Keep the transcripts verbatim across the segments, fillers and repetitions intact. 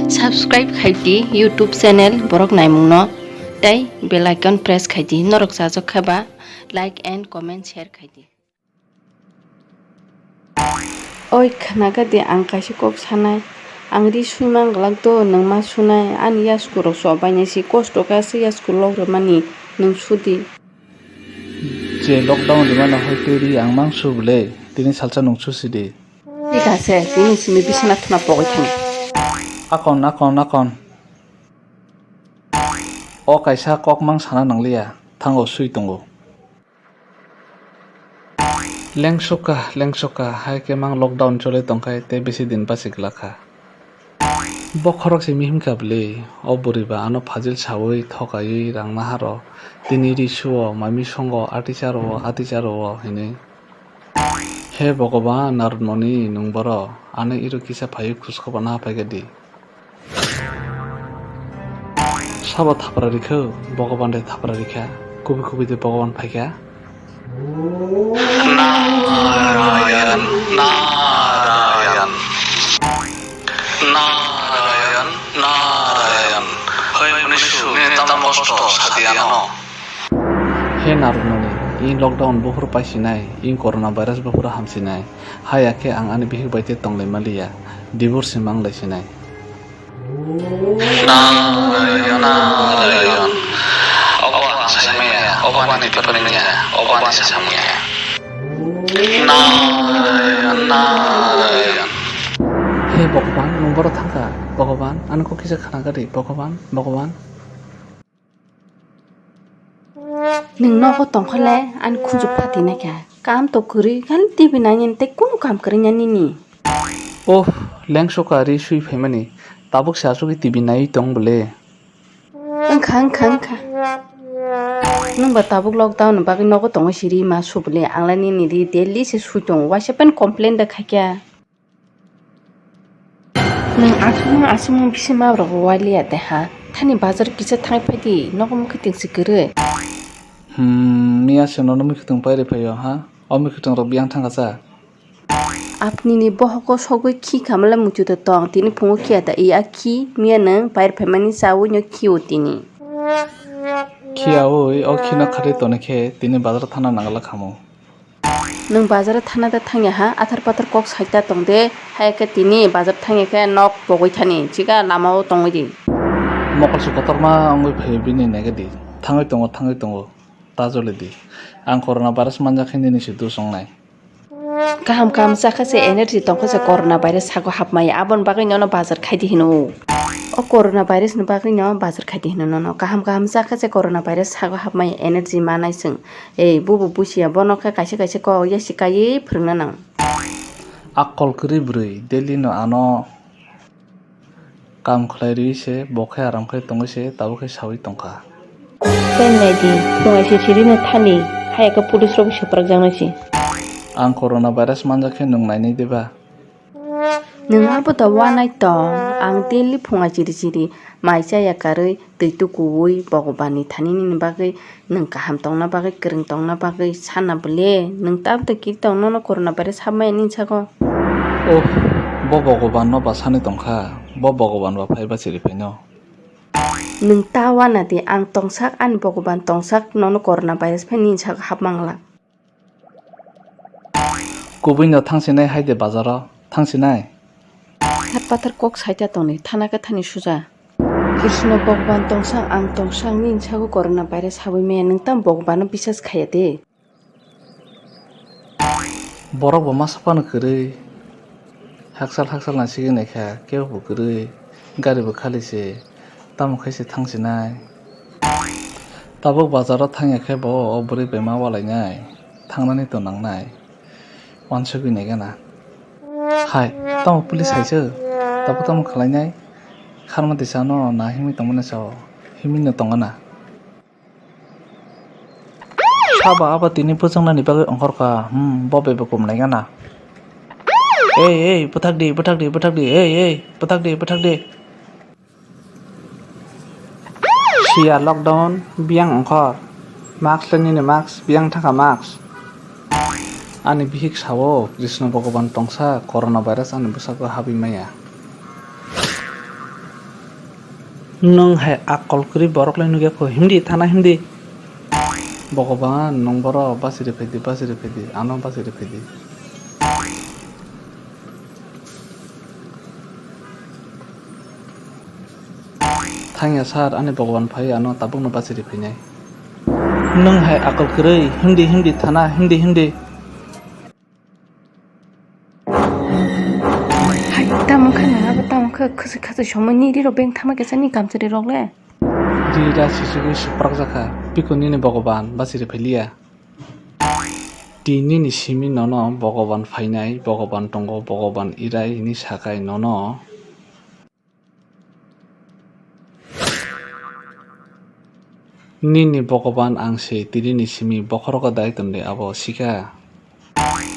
Subscribe khai di YouTube channel borok naimungno tei bell icon press khai di norok chajak kha ba like and comment share khai di. Oi khna kha di ang kaisa kok sanai, ang ri sui mang glak do nwng ma sunai ani yasku rok so bainai si kosto khe aswk yasku lok rwmani nwng su di. Je lockdown rimano hoi twi ri ang mang su bwle tini salsa nwng su si di. Thik ase, tini simi bisana thuna pogwi thani. Akon, akon, akon. O kaisa kok mang sana nangliya, thango sui tongo. Lengsukha, lengsukha, hai khe mang lockdown choli tongkhai tei bisi din basi glakha. Bokhorok simi himkha bwle, o bwrwi ba ano phajil sawi thokaiwi rang naharo, tini ri suo, mami songo, ati charo, ati charo hinwi. He Bhogoban, Narudmoni, nwng boro, ano iro kisa phaiwi khusko bana haphai khe di. Sabo thapra rikho, Bhogoban de thapra rikha, kubi kubi de Bhogoban phaikha. Narayan, Narayan, Narayan, Narayan. Hoi mani sune tam kosto sadiano. He Narudmoni, in lockdown buphuru paisinai, in corona virus buphuru hamsinai. Haya khe ang ani bihik bai tei tonglaima liya, divorce se mang lai sinai. Narayan, Narayan. Obo ang sai maya, obo ani tepani maya, obo ani samung ya. Narayan, Narayan. He Bhogoban, nwng boro thangkha. Bhogoban, ani kok kisa khna gari. Bhogoban, Bhogoban. Nwng nogo tongkhole ani khunju phatinaikha. Kam to kwrwi, khali T V nainani tei kunu kam kwrwngya nini. Oh, lengsukha ri sui phaimani. Tabuk se asugwi T V naiwi tong bwle. Wngkha, wngkha, wngkha. Nwngba tabuk lockdown ni bagwi nogo tongwi siri ma su bwle. Angla nini ri daily se sui tongo. Waisa pen complain da khaikya. Nwng aswkmung aswkmung bisimab rok bo waliya de ha? Thani bazar kisa thangwi phai di, nogo mwkhwtwng se kwrwi. Hmm, miya se nono mwkhwtwng pairi phaio ha? O mwkhwtwng rok biyang thangkha cha? Apni ni bohoko sogwi khi khamle muitu da tong, tini phungo khiya da, iya khi miya nwng pairi phaimani chawi no khio tini. Khiyawi o khino khatwi toni khe tini bazar thana nangla khamu. Nwng bazar o thana da thangya ha, athar pathar kok saita tong de, hai khe tini bazar thangya khe nok pogwi thani, chika lama o tongwi di. Mokol se kotorma wngwi phaio bini nega di, thangwi tongo, thangwi tongo, ta joli di. Ang corona virus manjak khe nini se dus wngnai. Kaham kaham chakha se energy tongkha se corona virus sago hapmaya, aboni bagwi nono bazar khai di hino. O corona virus ni bagwi no bazar khai di hino nono. Kaham kaham chakha se corona virus sago hapmaya energy manai chwng. Ei, bubo busiya, bono khe kaisa kaisa kok ya se kaiwi phwrwngna nang. Akol kwrwi bwrwi, daily no ano kam khlai rwi se, bo khe aram khe tongwi se, tabuk khe sawi tongkha. Pen nai di, phung aisi siri no thani, haya khe police rok swprak jak nai se. Ang corona virus manjak khe nwng nainai de ba? Nwng abo da wanai tong, ang daily phunga chiri chiri mai chaya karwi twi tukuwi Bhagwan ni thani nini bagwi nwng kaham tongna bagwi kwrwng tongna bagwi sana bwle nwng tabda kiri tong nono corona virus hapmaya nini sago. Oh, bo Bhagwan no ba sani tongkha, bo Bhagwan ba phaiba chiri phaino. Nwng ta wana di ang tongsak ani Bhagwan tongsak nono corona virus phai nini sago hapmangla. Kubui no thangsinai hai de bazaro thangsinai. Thar pathar kok saita tongni thana khe thani suja. Krishna Bhagwan tongsang ang tongsang nini sago corona virus habwi maya nwng tamo Bhagwan no bisas khaya de. Borok bo masa phano kwrwi. Haksal haksal naisigwi naikha, kebo bo kwrwi, gari bo khali se, tamo khai se thang sinai. Tabuk bazar o thangya khe bo o bwrwi bai ma walainai, thangnani to nangnai, uansugwi naigana. Hai, tamo police hai se, tabuk tamo khlainai, kharma tisa no na himwi tongmani sao, himwi no tongana. Sabo abo tini bwchwknani bagwi ongkhorkha, hmm, bo bebek kumnai gana. Ei, ei, bwthak di, bwthak di, bwthak di, ei, ei, bwthak di, bwthak di. Siya lockdown, biyang ongkhor. Mask le nini mask, biyang thangkha mask. Ani bihik sao, Krishna Bhagavan tongsa, corona virus ani bwskango habwi maya. Nwng hai akol kwrwi borok le nukya kho, himdi thana himdi. Bhogoban, nwng boro basi rwphai di, basi rwphai di, ano basi rwphai di. Thangya sir, ani Bhogoban phai ano tabukno basi rwphainai. Nwng hai akol kwrwi, himdi himdi thana, himdi himdi. Hai, tamo kha nang abo, tamo kha khasi khasi somoi ni riro beng thama kesa ni kamchari rok le. Di ra sisugwi suprak jakha, piko nini Bhogoban basi rwphai liya. Di nini simi nono Bhogoban phainai, Bhogoban tongo, Bhogoban irai hini sakai nono. Nini Bhogoban ang se, tini ni simi bokhorogo dai tongdi abo sikha.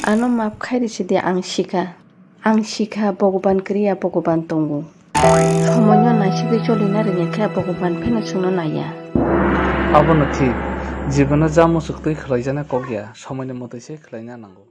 Ano map khairi sidi ang sikha. Ang sikha Bhogoban kriya Bhogoban tongo. Somoino naisigwi cholina rwngya khe Bhogoban pheno chwngno naiya. Abono thik, jibono ja muchuk twi khlaijaknai kok ya, somoini mwtwi se khlaina nango.